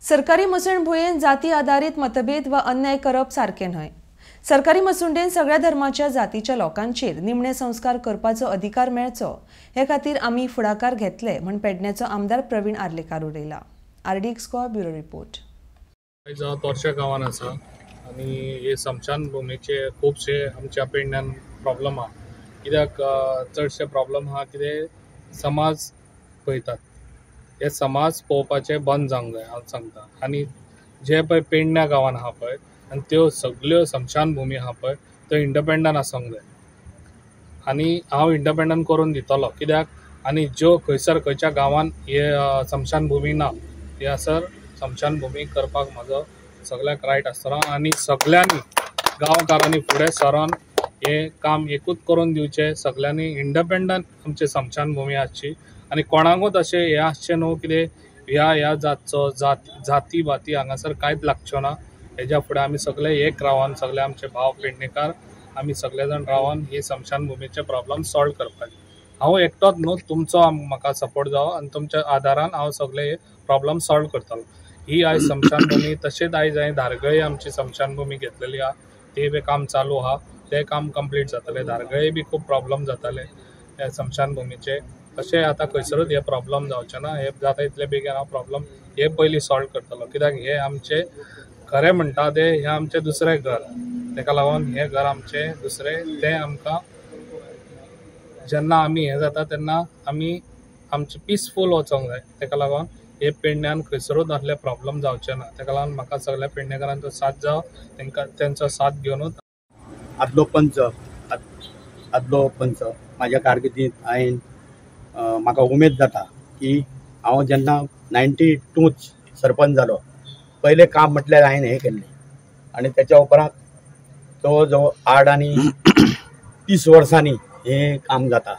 सरकारी मसणभुंयेन जाती आदारीत मतभेद वा अन्याय करप सारकें न्हय. सरकारी मसुंडेन सगळ्या धर्माच्या जातीच्या लोकांचेर निमणे संस्कार करपाचो अधिकार मेळचो हे खातीर आमी फुडाकार घेतले म्हण पेडण्याचो आमदार प्रवीण Arlekar उलयला. RDX Goa bureau report. आयज हांव तोरशा गांवान आसा आनी हे स्मशान भुमीचे खुबशे आमच्या पेडण्यान प्रॉब्लम आहा. कित्याक चडशे प्रॉब्लम आहा कितें समाज पळयतात, हे समाज पळोवपाचें बंद जावंक जाय हांव सांगता. आनी जे पळय पेडण्या गांवान आहा पळय आनी त्यो सगल्यो स्मशान भुमी आहा पळय त्यो इंडिपेंडंट आसूंक जाय आनी हांव इंडिपेंडंट करून दितलो. कित्याक आनी ज्यो खंयसर खंयच्या गांवान हे स्मशान भुमी ना थंयसर स्मशान भुमी करपाक म्हाजो सगळ्याक रायट आसतलो आनी सगळ्यांनी गांवकारांनी फुडें सरोन हें काम एकूच करून दिवचें. सगळ्यांनी इंडिपेंडंट आमची स्मशान भुमी आसची आनी कोणाकूच अशें हें आसचें न्हू कितें ह्या ह्या जातचो जाती भाती हांगासर कांयच लागच्यो ना. हेज्या फुडें आमी सगळे एक रावन सगळे आमचे भाव पेडणेकार आमी सगळे जाण रावन ही स्मशान भुमीचे प्रॉब्लम सॉल्व करपाचे. हांव एकटोच न्हू, तुमचो म्हाका सपोर्ट जावो आनी तुमच्या आदारान हांव सगळे प्रॉब्लम सॉल्व करतलो. ही आयज स्मशान भुमी तशेंच आयज हांवें धारगळे आमची स्मशान भुमी घेतलेली आहा, ते बी काम चालू आहा, तें काम कंप्लीट जातलें. धारगळे बी खूब प्रॉब्लम जाताले ह्या स्मशान भुमीचे, तशें आतां खंयसरूच हे प्रॉब्लम जावचें ना. हे जाता इतले बेगीन हांव प्रॉब्लम हे पयलीं सॉल्व करतलो. कित्याक हे आमचें खरें म्हणटा तें हें आमचें दुसरें घर, तेका लागून हें घर आमचें दुसरें तें आमकां जेन्ना आमी हें जाता तेन्ना आमी आमचें पिसफूल वचोंक जाय. तेका लागून हे पेडण्यान खंयसरूच असले प्रॉब्लम जावचे ना. तेका लागून म्हाका सगळ्या पेडणेकारांचो साथ जावो, तेंकां तेंचो साथ घेवनूच. आदलो पंच आदलो पंच म्हाज्या कारकिर्दींत हांवें म्हाका उमेद जाता की हांव जेन्ना 92 सरपंच जालो पयलें काम म्हटल्यार हांवें हें केल्लें आनी तेच्या उपरांत जवळ जवळ 8 आनी 30 वर्सांनी हें काम जाता.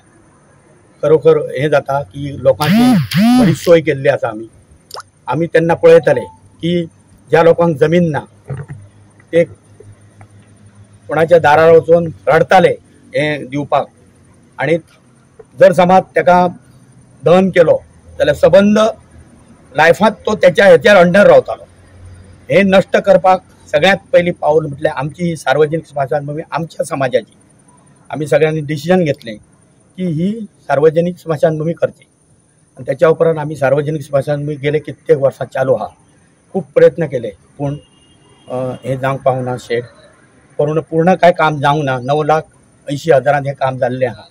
खरोखर हें जाता की लोकांची बरी सोय केल्ली आसा. आमी आमी तेन्ना पळयताले की ज्या लोकांक जमीन ना ते कोणाच्या दारार वचून रडताले हें दिवपाक आनी जर समज ताका दहन केलो जाल्यार सबंद लायफांत तो तेच्या हेचेर अंडर रावतालो. हें नश्ट करपाक सगळ्यांत पयलीं पावल म्हटल्यार आमची सार्वजनीक स्मशानभूमी आमच्या समाजाची. आमी सगळ्यांनी डिसिजन घेतलें की ही सार्वजनीक स्मशानभूमी करची आनी त्याच्या उपरांत आमी सार्वजनीक स्मशानभूमी गेले कित्येक वर्सां चालू आहा. खूब प्रयत्न केले पूण हें जावंक पावना. शेड पूर्ण पूर्ण कांय काम जावंक ना. 9,80,000 हें काम जाल्लें आहा.